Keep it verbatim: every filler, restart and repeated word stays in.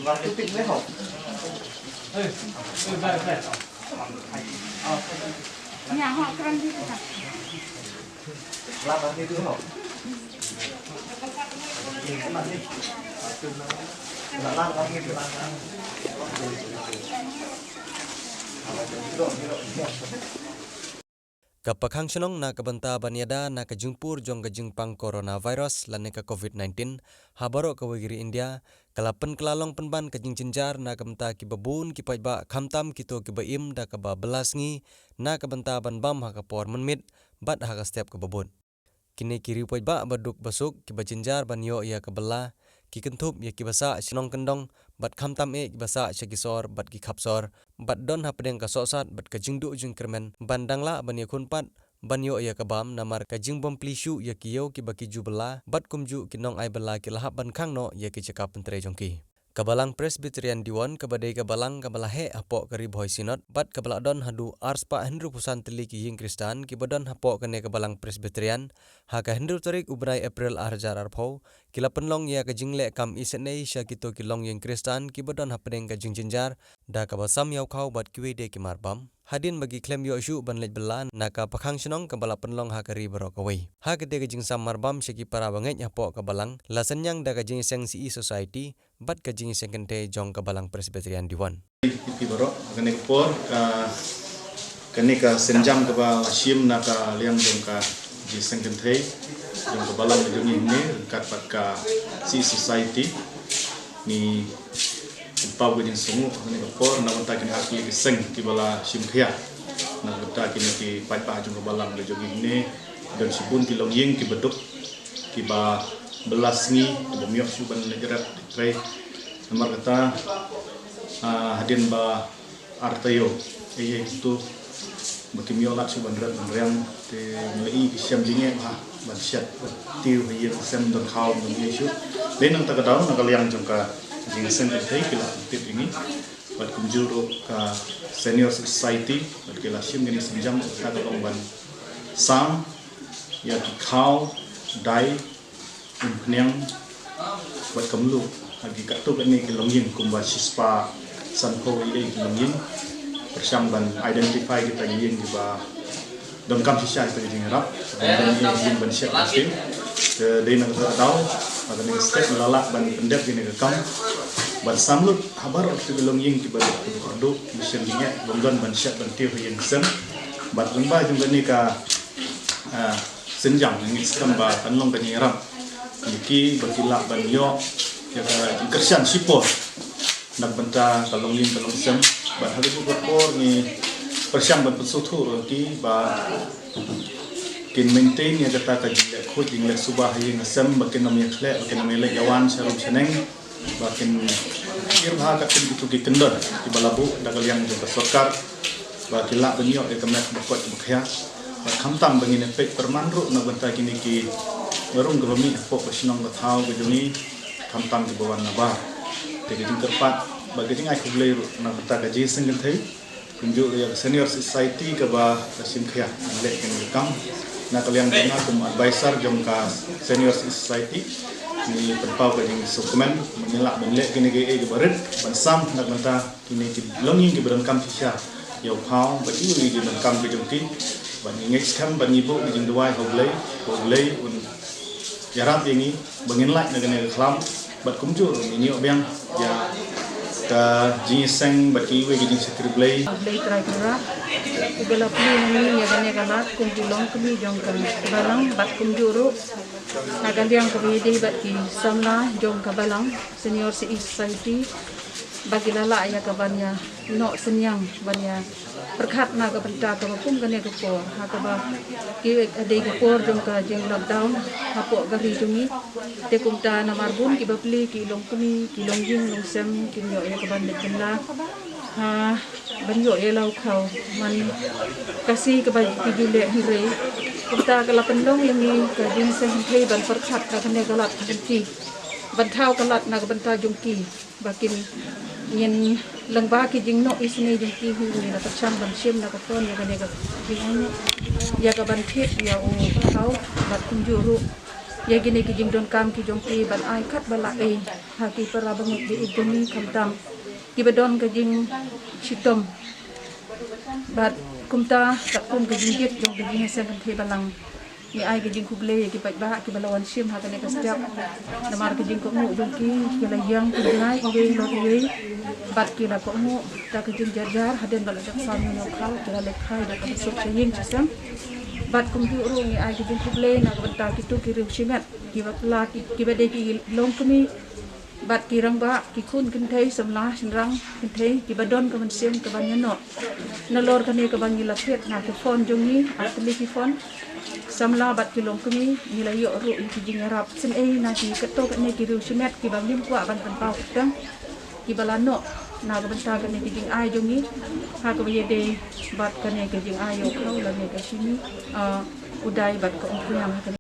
Ka pakhang shnong na ka bynta ban ïada na ka jingpur jong ka jingpang coronavirus lane ka covid nineteen ha baroh kawei ka ri India, ka la pynkylla long pynban ka jingjynjar na ka bynta kiba bun ki paidbah, khamtam kito kiba im da kaba bylla sngi na ka bynta ban bam ha ka por mynmiet bad ha ka step kaba bud. Kine ki riew paidbah ba duk ba suk kiba jynjar ban ïoh ïa ka bylla, ki kynthup ïa kiba sah shnong kyndong bad khamtam eh kiba sah sha ki sor bad ki khap sor, bad don hapdeng ka sohsat bad ka jingduh jingkyrmen ban dang lah ban ïakhun pat ban ïoh ïa ka bam namar ka jingbym plie shuh ïa ki ïew kiba ki ju bylla, bad kumjuh ki nongai bylla ki la hap ban khang noh ïa ki jaka pyntrei jong ki. Ka Balang Presbyterian Dewan, kaba dei ka balang kaba la heh hapoh ka Ri Bhoi Synod bad kaba la don haduh arspah hynriewphew san tylli ki ïing Khristan kiba don hapoh kane ka Balang Presbyterian, ha ka hynriew tarik u bnai April ar hajar arphew, ki la pynlong ïa ka jingleh kam isynei sha kito ki longïing Khristan kiba don hapdeng ka jingjynjar da kaba sam ïa u khaw bad kiwei de ki mar bam. Hadien ba ki khlem ïoh shuh ban leit bylla na ka pakhang shnong kaba la pynlong ha ka ri baroh kawei. Ha kata ka jingsam mar bam sha ki para bangeit hapoh ka balang, la synñiang da ka jingïaseng C E Society bad ka jingïaseng kynthei jong ka Balang Presbyterian Dewan. Ki baroh, kane ka por, ka, kane ka sienjam kaba la shim na ka liang jong ka jingïaseng kynthei jong ka balang jong ngi ne, ryngkat bad ka C E Society, ngi pynpaw ka jingsngewnguh ha kane ka por na ka bynta kine ki seng kiba la shim khia. Na ka bynta kine ki paidbah jong ka balang ka jong ngi ne, don shibun ki longïing kiba duk, kiba bylla sngi, kiba ym ïoh shuh ban leit rep leit trei. Namar kata, ah, hadien ba ar taïew, eh, eh, tu ba kim ïoh lad shuh ban rep ban riam, te ngi la i ki shem jingeh bha ban shet ban tiew ha ïing sem, don khaw don ïing shuh. Dei na kata ka daw, na ka liang jong ka jingïaseng kynthei ki la pyntip ïa ngi bad kumjuh ruh ka Senior Society bad ki la shim kine ki sienjam, kata ka long ban sam ïa ki khaw, dai, umphniang bad ka mluh ha ki katto katne ki longïing, kumba shispah sanphew ïa ki longïing. Pyrshang ban identify kita ki ïing kiba donkam shisha kita ki jingïarap, ban don ïa ki ïing ban shet ban tiew. Te dei na kata ka daw, ha kane ka step ngi la lah ban pyndep ïa kane ka kam ban sam lut ha baroh kita ki longïing kiba duk, kiba kordor, kiba shem jingeh, bym don ban shet ban tiew ha ïing sem. Bad lyngba jong kane ka, ah, sienjam, ngi ngeit skhem ba kan long ka jingïarap ïa ki ba ki lah ban ïoh ïa ka jingkyrshan shipor na ka bynta ka longïing ka longsem. Bad ha kaba bud por ngi pyrshang ban pynsngewthuh ïa ki ba kin maintain ïa kata ka jingleh khuid jingleh suba ha ïing ha sem, ba kin ym ïakhleh, ba kin ym ïaleit ïawan sha rum sha neng, ba kin ïoh ha ka ktien kito ki kyndon kiba la buh da ka liang jong ka sorkar, ba ki lah ban ïoh ïa ka met ba koit ba khia. Bad khamtam ba ngin ïa peit pyrman ruh na ka bynta kine ki rung kiba mih hapoh ka shnong ka thaw ka jong ngi, khamtam kiba wan nabar. Te ka jingkyrpad bad ka jingai khublei ruh na ka bynta ka jingïaseng kynthei, kumjuh ruh ïa ka Senior Society kaba la shim khia ban leh kane ka kam. Na ka liang jong nga kum advisor jong ka Senior Society, ngi pynpaw ka jingsngewkmen ba ngin lah ban leh kine kiei kiei kiba rit ban sam na ka bynta kine ki longïing kiba donkam shisha ïa u khaw bad kiwei ki donkam ki jong ki. Bad ngi ngeit skhem bad ngi buh ka jingduwai ha U Blei, ba U Blei un ïarap ïa ngi ba ngin lait na kane ka khlam. Bad kumjuh ruh ngin ïoh biang ïa ka jingïaseng bad kiwei ki jingshakri Blei. Blei Trai Kynrad uba la plie na ngi ïa kane ka lad kum ki longkmie jong ka balang, bad kumjuh ruh na ka liang kaba ïadei bad ki samla jong ka balang, Senior C E Society, ba ki la lah ïa ka ban ïa noh synñiang ban ïa pyrkhat na ka bynta kaba kum kane ka por, ha kaba ki dei ka por jong ka jing lockdown hapoh ka ri jong ngi. Te kumta namar bun kiba plie ki longkmie, ki longïing longsem, kim ïoh ïa ka ban leit bylla ha ban ïoh ïa la u khaw man ka sngi kaba ki ju leh hynrei kumta ka la pynlong ïa ngi ka jingïaseng kynthei ban pyrkhat na kane ka lad ka jong ki, ban thaw ka lad na ka bynta jong ki. Ba kin ngin lyngba ki jingnoh isynei jong ki hi ngi la pyrshang ban shim na ka phone ïa kane ka jingaiñguh ïa ka ban thied ïa u khaw bad kumjuh ruh ïa kine ki jingdonkam ki jong ki ban ai katba lah ei ha ki para bangeit ba ïeit jong ngi, khamtam kiba don ka jingshitom. Bad kumta katkum ka jingkit jong ka jingïaseng kynthei balang, ngi ai ka jingkhublei ïa ki paidbah kiba la wan shim ha kane ka step. Namar ka jingkohnguh jong ki, ki la ïeng kynjngai iwei lor iwei bad ki la kohnguh da ka jingjarjar hadien ba la dep san ngi ïoh khaw, ki la leit phai da kaba suk sha ïing sha sem. Bad kumjuh ruh ngi ai ka jingkhublei na ka bynta kito ki riew shimet kiba pla ki, kiba dei ki longkmie bad ki rangbah, ki khun kynthei samla shynrang kynthei kiba don ka mynsiem kaban ïanoh nalor kane kaba ngi la thied na ki phone jong ngi, ar tylli ki phone. Samla bad ki longkmie, ngi la ïoh ruh ïa ki jingïarap. Sngewbha na ki katto katne ki riew shimet kiba ngim kwah ban pynpaw kyrteng, kiba la noh na ka bynta kane ki jingai jong ngi ha kaba ïadei bad kane ka jingai ïoh khaw lane ka shini, ah, u dai bad ka umphniang ha kane